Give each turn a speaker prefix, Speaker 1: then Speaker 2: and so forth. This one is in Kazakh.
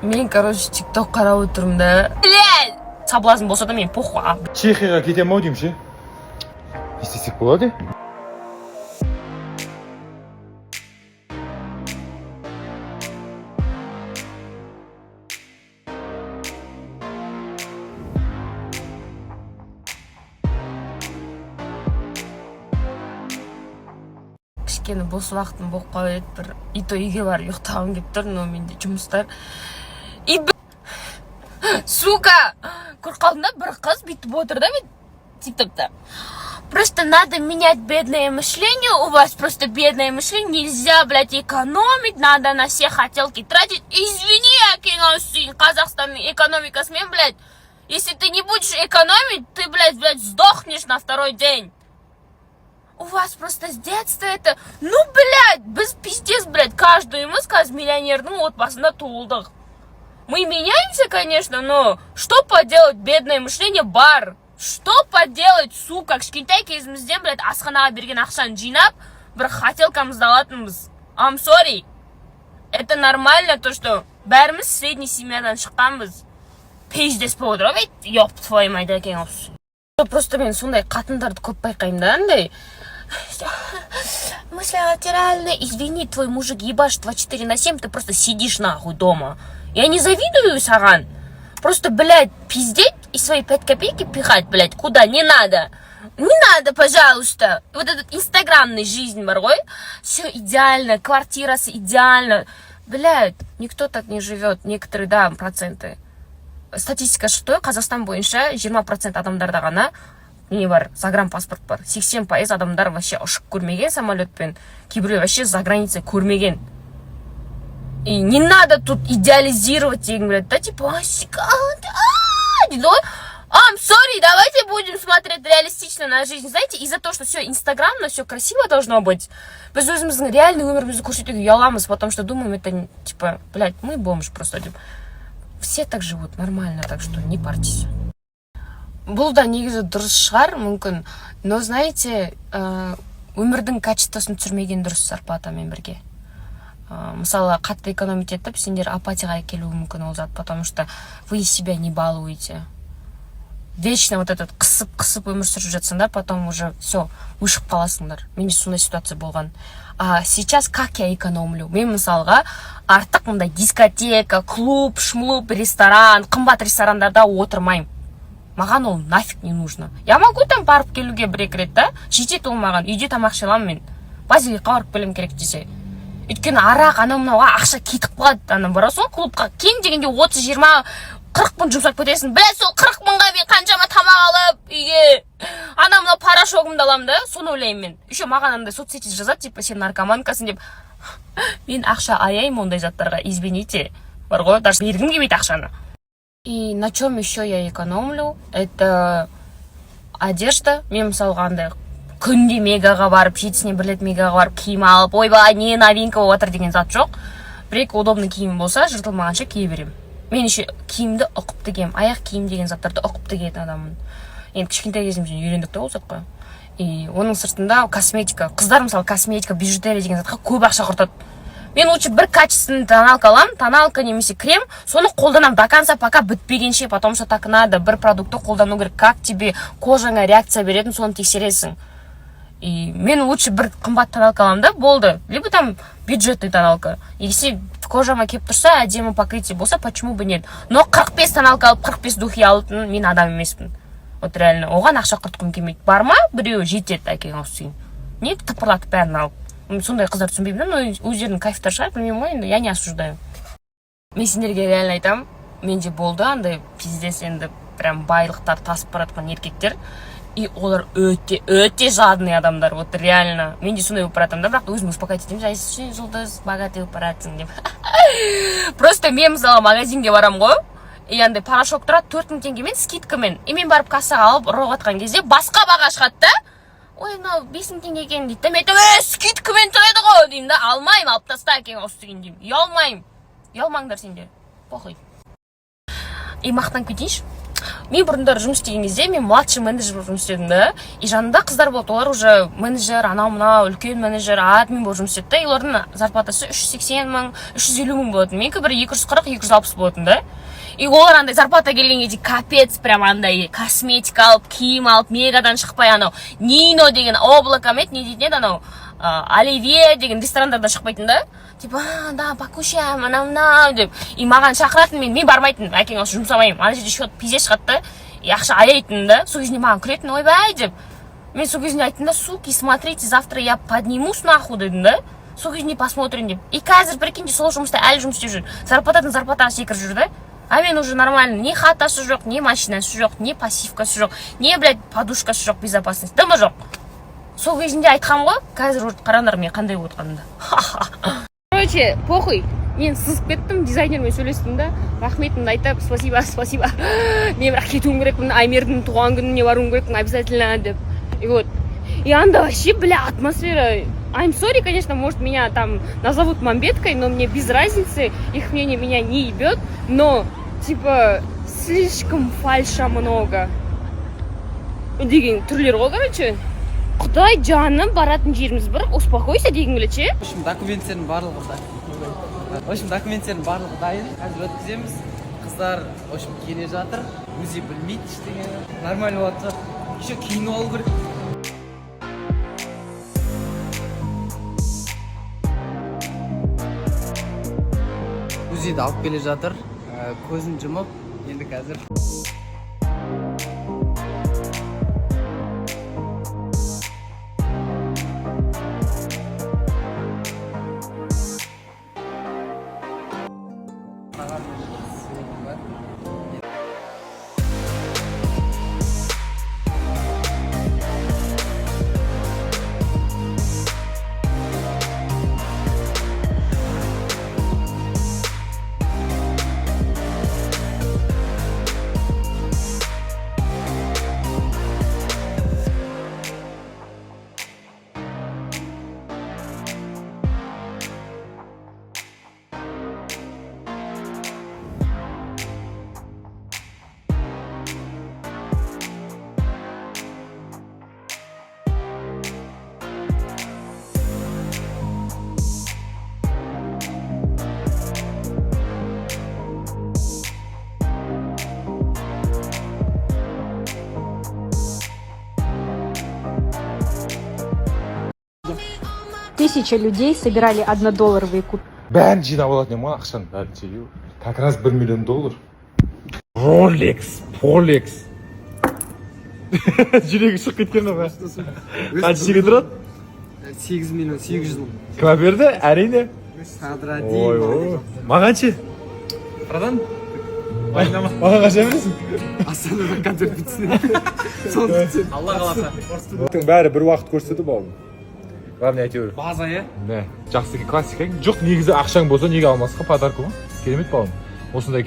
Speaker 1: Мен, короче, ТикТок қарап отырмын да. Блядь! Соблазн болса да, мен похуй.
Speaker 2: Чехияға кетемін ау деймін ше. Не істесек болады?
Speaker 1: Кішкене бос уақытым болып қалып еді бір. И то үйге барып ұйықтағым келіп тұр, но менде жұмыстар. И сука, көріп қалдым да, бір қыз бүйтіп отыр да мен ТикТокта. Просто надо менять бедное мышление, у вас просто бедное мышление, нельзя, блядь, экономить, надо на все хотелки тратить. Извини, әкең сүйін, Қазақстанның экономикасымен, блядь, если ты не будешь экономить, ты, блядь, блядь, сдохнешь на второй день. У вас просто с детства это. Ну, блядь, біз пиздец, блядь, каждыйымыз қазір миллионердің отбасында туылдық. Мы меняемся, конечно, но что поделать, бедное мышление бар. Что поделать, сука, кішкентай кезімізден, блядь, асханаға берген ақшаны жинап, бір хотелкамызды алатынбыз. I'm sorry. Это нормально, то, что бәріміз средний семьядан шыққанбыз. Пиздец болып отыр ғой, ёб твою мать, әкең осы. Просто мен сондай қатындарды көп байқаймын да, андай мысли латеральные. Извини, твой мужик ебашит 24 на 7, ты просто сидишь нахуй дома. Я не завидую саған. Просто, блядь, пиздеть и свои 5 копейки пихать, блядь, куда не надо. Не надо, пожалуйста. Вот этот инстаграмный жизнь бар ғой. Все идеально, квартирасы идеально. Блядь, никто так не живет. Некоторые, да, проценты. Статистика шықты ғой, Қазақстан бойынша 20% адамдарда ғана не бар, загранпаспорт бар. 80% адамдар вообще ұшып көрмеген самолетпен, кейбіреулер вообще за границей көрмеген. И не надо тут идеализировать дегім келеді да, типа, «А, а», дейді ғой. I'm sorry, давайте будем смотреть реалистично на жизнь. Знаете, из-за того, что все инстаграмно, все красиво должно быть, біз өзіміздің реальный өмірімізді көрсетуге ұяламыз, потому что думаем, это, типа, блядь, мы бомж просто деп. Все так живут, нормально, так что не парьтесь. Бұл да негізі дұрыс шығар, мүмкін. Но, знаете, өмірдің качествосын түсірмеген дұрыс зарплатамен бірге. Мысалы, қатты экономить етіп, сендер апатияға келуі мүмкін ол зат, потому что вы себя не балуете. Вечно вот этот қысып қысып өмір сүріп жатсаңдар, потом уже все, өшіп қаласыңдар. Менде сондай ситуация болған. А сейчас как я экономлю? Мен, мысалға, артық мындай дискотека, клуб шмлуб, ресторан, қымбат ресторандарда отырмаймын. Маған ол нафиг не нужно. Я могу там барып келуге бір екі рет та, жетеді ол маған. Үйде тамақ іше аламын, мен Базиликқа барып келемін керек десе. Өйткені арақ, анау мынауға ақша кетіп қалады. Ана барасың ғой клубқа, кем дегенде 30, 20, 40 мың жұмсап кетесің. Бля, сол 40 мыңға мен қаншама тамақ алып, үйге ана мынау порошогымды аламын да, соны ойлаймын мен. Еще маған андай соцсети жазады, типа, сен наркоманкасың деп. Мен ақша аяймын ондай заттарға, извините, бар ғой, даже бергім келмейді ақшаны. И на чем еще я экономлю? Это одежда. Мен, мысалға, андай күнде Мегаға барып, жетісіне бір рет Мегаға барып киім алып, ойбай, не новинка болып жатыр деген зат жоқ. Бір екі удобный киім болса, жыртылмағанша кие беремін. Мен еще киімді ұқыпты киемін, аяқ киім деген заттарды ұқыпты киетін адаммын. Енді кішкентай кезімізден үйрендік та ол затқа. И оның сыртында косметика. Қыздар, мысалы, косметика, бижутерия деген затқа көп ақша құртады. Мен лучше бір качественный тоналка аламын, тоналка немесе крем, соны қолданамын до конца, пока бітпегенше, потому что так надо, бір продуктты қолдану керек, как тебе кожаңа реакция беретін, соны тексересің. И мен лучше бір қымбат тоналка аламын да, болды, либо там бюджетный тоналка, если кожама келіп тұрса, әдемі покрытие болса, почему бы нет. Но 45 тоналка алып, 45 духи алатын мен адам емеспін, вот реально, оған ақша құртқым келмейді. Бар ма, біреуі жетеді, әкең ауыз. Не тыпырлатып бәрін алып? Мен сондай қыздарды түсінбеймін да, но өздерінің кайфтары шығар, білмеймін ғой енді, я не осуждаю. Мен сендерге реально айтамын, менде болды андай пиздец, енді прям байлықтар тасып бара жатқан еркектер, и олар өте өте жадный адамдар, вот реально. Мен де сондай болып бара жатырмын да, бірақ өзім успокаивать етемін: жай, сен, Жұлдыз, богатый болып бара жатсың деп. Просто мен, мысалы, магазинге барамын ғой, и андай порошок тұрады 4000 теңгемен, скидкамен, и мен барып кассаға алып ұрып жатқан кезде басқа баға шығады да. Ой, мынау 5000 теңге екен дейді да. Мен айтамын: е, скидкамен тұрады ғой деймін да. Алмаймын, алып таста, әкең ауыз тиген деймін. Ұялмаймын, ұялмаңдар сендер, похуй. И мақтанып кетейінші. Мен бұрындары жұмыс істеген кезде мен младший менеджер болып жұмыс істедім да, и жанымда қыздар болды, олар уже менеджер, анау мынау үлкен менеджер, админ болып жұмыс істеді да. И олардың зарплатасы 380 000, 350 000 болатын, менікі бір 240, 260 болатын да. И олар андай зарплата келген кезде капец, прям андай косметика алып, киім алып, Мегадан шықпай, анау Нино деген облако ма еді, не дейтін еді, анау Оливье деген ресторандардан шықпайтын да, типа «А, да, покушаем», анау мынау деп. И маған шақыратын, мен бармайтынмын, әкең осы жұмсамаймын, ана жерде счет пиздец шығады да, и ақша аяйтын да. Сол кезінде маған күлетін, ойбай деп. Мен сол кезінде айттым да: «Суки, смотрите, завтра я поднимусь нахуй», — дедім да, сол кезінде посмотрим деп. И қазір, прикиньте, сол жұмыста әлі жұмыс істеп жүр, зарплатадан зарплатаға секіріп жүр да. А мен уже нормально, не хатасы жоқ, не машинасы жоқ, не пассивкасы жоқ, не, блядь, подушкасы жоқ, безопасность дымы жоқ. Сол кезінде айтқам ғой, қазір уже қараңдар, мен қандай болып отырғанымды. Короче, похуй, мен сызып кеттім, дизайнермен сөйлестім да, рахметімді айтып, спасибо, спасибо, мен бірақ кетуім керекпін, Аймердің туған күніне баруым керекпін обязательно деп. И вот, и анда вообще, бля, атмосфера. I'm sorry, конечно, может, меня там назовут мамбеткой, но мне без разницы, их мнение меня не ебет, но, типа, слишком фальша много деген түрлер ғой, короче. Құдай жаным, баратын жеріміз бір, успокойся дегім келеді ше.
Speaker 3: В общем, документтердің барлығы да, в общем, документтердің барлығы дайын, қазір өткіземіз. Қыздар, в общем, келе жатыр, өзі білмейді ештеңені, нормально болады шығар. Еще киініп алу керек. УЗИді алып келе жатыр. Көзін жұмып, енді қазір. Маған сыйлығым бар.
Speaker 4: Тысяча людей собирали однодолларовые купюры.
Speaker 2: Бәрін жинап алатын едім ғой, ақшаның бәрін ше. Как раз 1 миллион доллар. Ролекс, Полекс. Жүрегі шығып кеткен ғой. Қанша теңге тұрады?
Speaker 3: 8 миллион 800 мың.
Speaker 2: Кім әперді? Әрине.
Speaker 3: Садраддин.
Speaker 2: Ой, ой. Маған ше?
Speaker 3: Братан.
Speaker 2: Маған қанша бересің?
Speaker 3: Астанада концерт бітсін, соны күтсем, Алла қаласа.
Speaker 2: Бәрі бір уақыт көрсетеді, бауырым. Главное, әйтеуір.
Speaker 3: База, иә.
Speaker 2: Не, жақсы екен, классика екен. Жоқ, негізі ақшаң болса, неге алмасқа, подарка ғой. Керемет, бауырым. Осындай.